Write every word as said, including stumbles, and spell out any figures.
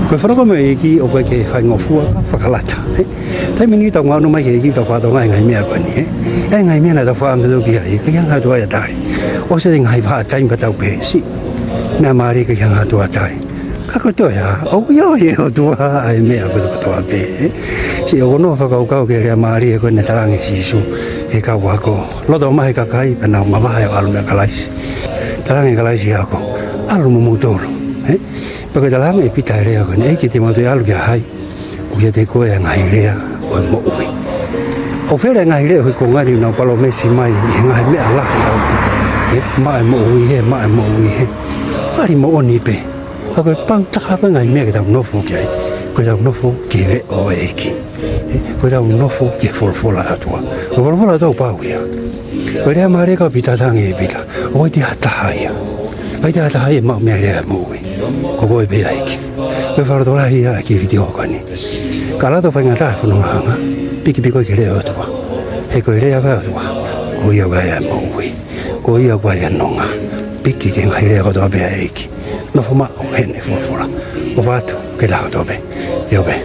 Ko e folofola ʻa e ʻEiki ʻoku ʻikai ke faingofua, fakalata, ē? Taimi ʻe niʻihi tau ngāue mai ki he ʻEiki, tau fakatokangaʻi e ngaahi meʻa ko eni, ē? ʻA e ngaahi meʻa naʻa tau fakaʻamu ki ai, ʻikai ke hanga ʻe he ʻOtua ia ʻo tali. ʻOsi ʻi ai e ngaahi vahaʻa taimi pea tau pehē, siʻi meʻa mālie ʻikai ke hanga ʻe he ʻOtua ʻo tali. Ka ko e toe ā, ʻoku ʻiloʻi ʻe he ʻOtua ʻa e meʻa kotoa pē, ē? Siʻi ʻoku ou nofo ʻo fakakaukau ki he lea mālie ko eni naʻe talaange ʻe Sīsū ki he kau ako. Loto mamahi e kakai, pea nau mavahe ʻo ʻalu meia Kalaisi. Talaange ʻe Kalaisi ki he ako, ʻalu mo moutolu, ē? Pea ko e talaange ʻe Pita e lea ko eni, ʻEiki, te mau toe ʻalu kia hai? ʻOku ʻiate koe ʻa e ngaahi lea ʻo e moʻui. ʻOku fele e ngaahi lea ʻo e konga ni naʻa nau palōmesi mai ʻi he ngaahi meʻa lahi ʻaupito, ē? Maʻu e moʻui hē, maʻu e moʻui hē. Pali moʻoni pē. Ka ko e pau taha ko e ngaahi meʻa ke tau nofo ki ai, ko ʻetau nofo ki he leʻo ʻo e ʻEiki. Ē, ko ʻetau nofo ki he folofola ʻa e ʻOtua. Ko e folofola ʻa e ʻOtua ʻoku pau ia. Ko e lea mālie ʻa Pita, talaange ʻe Pita, ʻoku ʻikai ha taha ia. ʻIkai ha taha ia ʻe maʻu mei ai e lea ʻo e moʻui. Ko koe pē ʻa e ʻEiki. Ko e fakalotolahi ia ʻa e kilitiō ko eni. Ka ʻalu atu ʻo faingataʻa he fononga hanga, piki pē koe ki he lea ʻo e ʻOtua. He ko e lea ʻa e ʻOtua, ko ia ʻoku ʻi ai e moʻui. Ko ia ʻoku ʻi ai e nonga. Piki ki he ngaahi lea kotoa pē ʻa e ʻEiki. Nofo maʻu heʻene folofola. ʻOfa atu ki he taha kotoa pē. ʻIo pē.